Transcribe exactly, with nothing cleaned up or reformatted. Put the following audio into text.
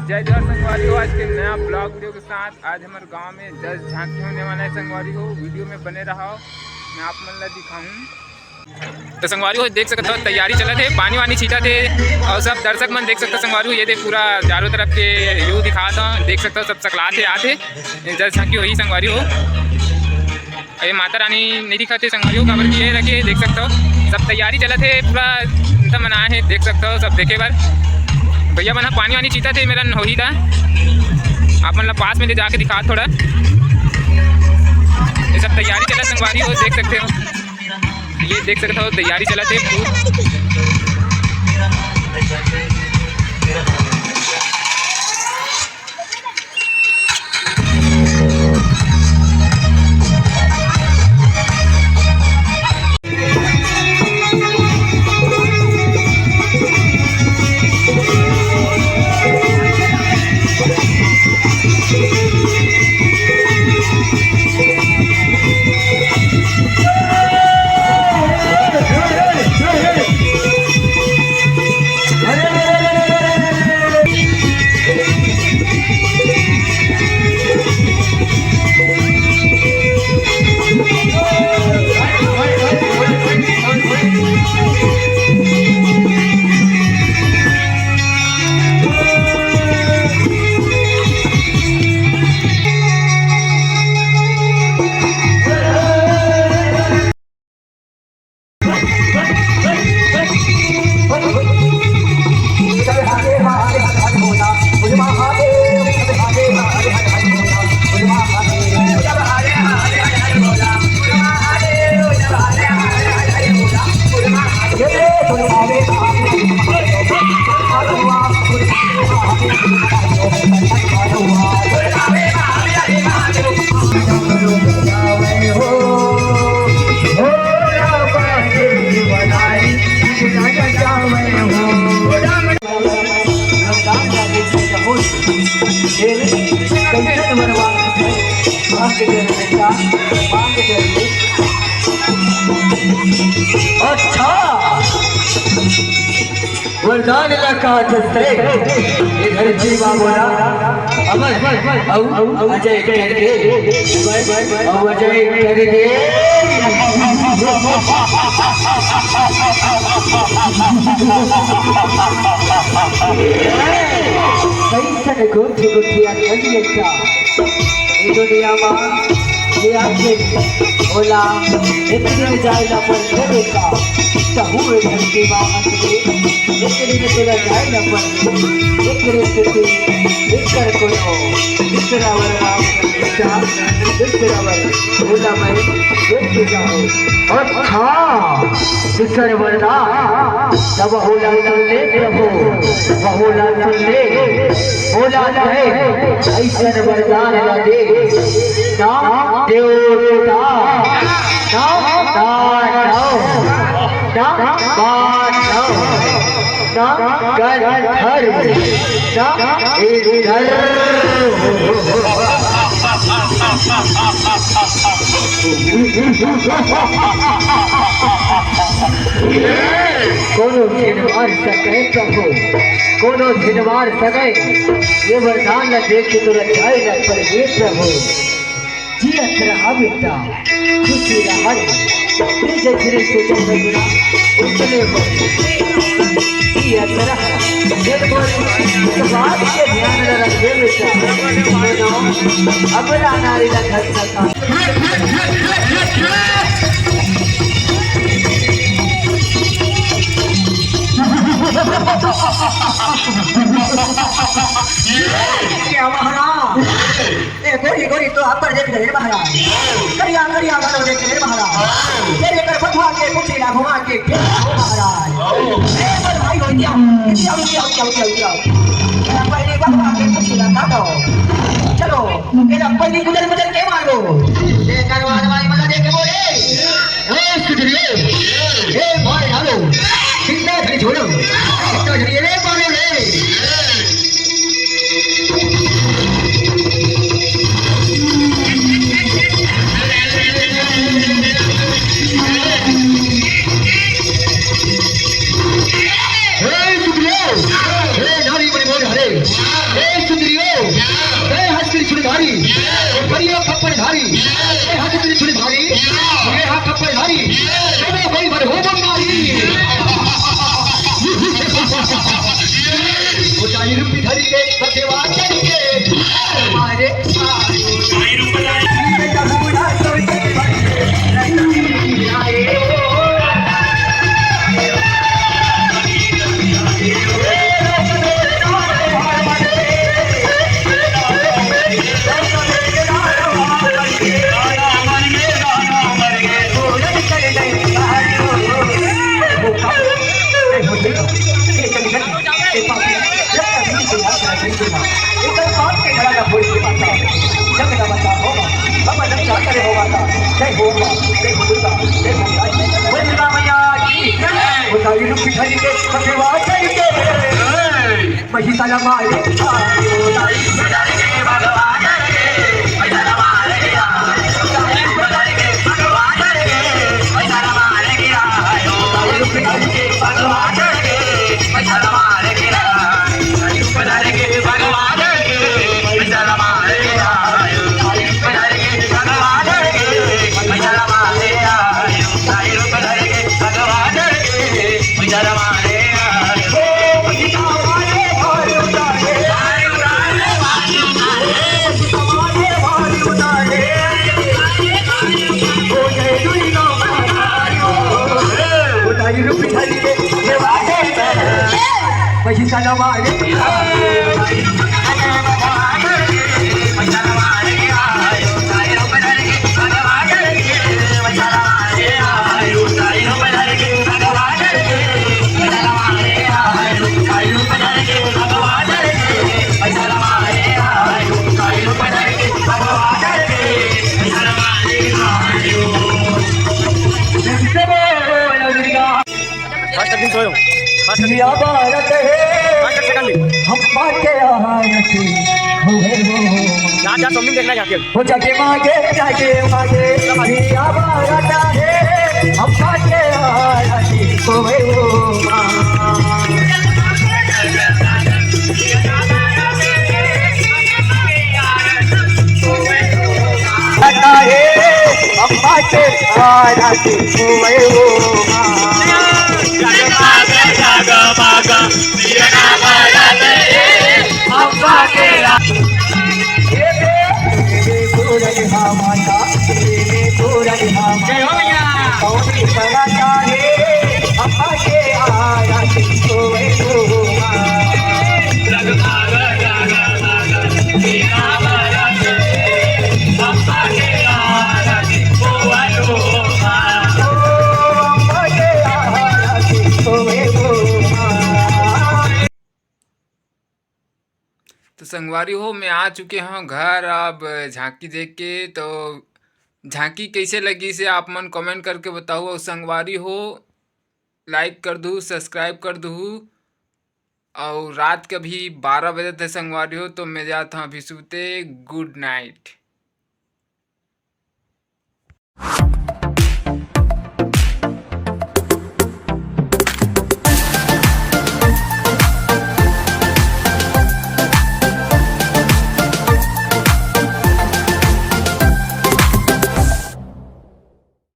जय जोहार संगवारी हो, आज के नया ब्लॉग वीडियो के साथ आज हमर गांव में जस झांकी होने वाला है संगवारी हो। वीडियो में बने रहो, मैं आप मन ला दिखाऊं। तो संगवारी हो, देख सकत हो, तैयारी चलत हे, पानी वानी छींटत हे और सब दर्शक मन देख सकत हो संगवारी हो, ये दे पूरा चारों तरफ के व्यू दिखात हो, देख सकत हो, सब सकलात हे, आत हे, ये जस झांकी होही संगवारी हो। ये माता रानी नहीं दिखत हे संगवारी हो, काबर कि ये रखे, देख सकत हो, सब तैयारी चलत हे, पूरा एकदम मनाए हे, देख सकत हो, सब देखे बर। भैया मन ह पानी वानी छींटत हे, मेरा होही ता आप मन ला पास में ले जाके दिखा थोड़ा। ये सब तैयारी चलत संगवारी हो, देख सकते हो। ये देख सकते हो, तैयारी चलत हे खूब। अच्छा, वरदान ला काट से इधर जीवा बोला, अमर, अउ, अजय करके, अउ अजय करके। कैसन गुट्ठी गुट्ठी अकल ये का? ये दुनिया मा ये आके ओला एक दिन जाए ला पर देवे का, तहु ए धरती मा अंत में एक दिन तोला जाए ला पर, एक रे स्थिति, एक कर कोनो, दूसरा वरदान, दूसरा वर, ओला मैं देख जाऊं। अच्छा, दूसर वरदान, तब होला सुन ले प्रभु, वह होला सुन ले, होला कहे, ऐसन वरदान ला दे, ना देवता, ना दानव, ना मानव, ना गंधर्व, ना इंद्र। कोनो झिन मार सके प्रभु, कोनो झिन मार सके, ये वरदान ला देख के तोला जाए ला पर हे प्रभु। जियत रहा बेटा, खुशी रहा रे। तेज धीरे से चल रही ना, उतने पर जियत रहा। जब बोल, इस बात के ध्यान में रखे बेटा। सुनो, अब नारी ला घर का क्या महाराज? ए, गोरी, गोरी तो आप पर देख रहे हैं महाराज। करिया, करिया वालों देख रहे हैं महाराज। तेरे कर बंधवा के कुछ ना घुमा के फिर आओ महाराज। ए, पर भाई हो क्या? क्या, क्या, क्या, क्या, क्या? पहले बंधवा के कुछ ना काटो। चलो, मेरा पहली गुजर गुजर के मारो। ए, करवार वाली मजा देख के बोले। ए, सुधरिए। ए, भाई, हेलो। कितना झड़ी छोड़ो। कितना झड़ी, ए, मारो ले। ए, सुधरिए। ए, नारी बड़ी बोल, हरे। ए, रुपी धरी के बसेवा चढ़ के हमारे महिषाला मारे फर्स्ट दिन सोए हो, फर्स्ट दिन या भारत है, फर्स्ट सेकंड दिन। हम पाके आरती हुए वो। जहाँ जहाँ सोमनी देखना जाके। वो जाके मागे, जाके मागे, या भारत है, हम पाके आरती हुए वो। अम्मा के आरती हुए वो। तो संगवारी हो, मैं आ चुके हूँ घर। अब झांकी देख के, तो झांकी कैसे लगी से आप मन कमेंट करके बताओ। और संगवारी हो, लाइक कर दू, सब्सक्राइब कर दू। और रात के अभी बारह बजे थे संगवारी हो, तो मैं जाता हूँ अभी सूते। गुड नाइट।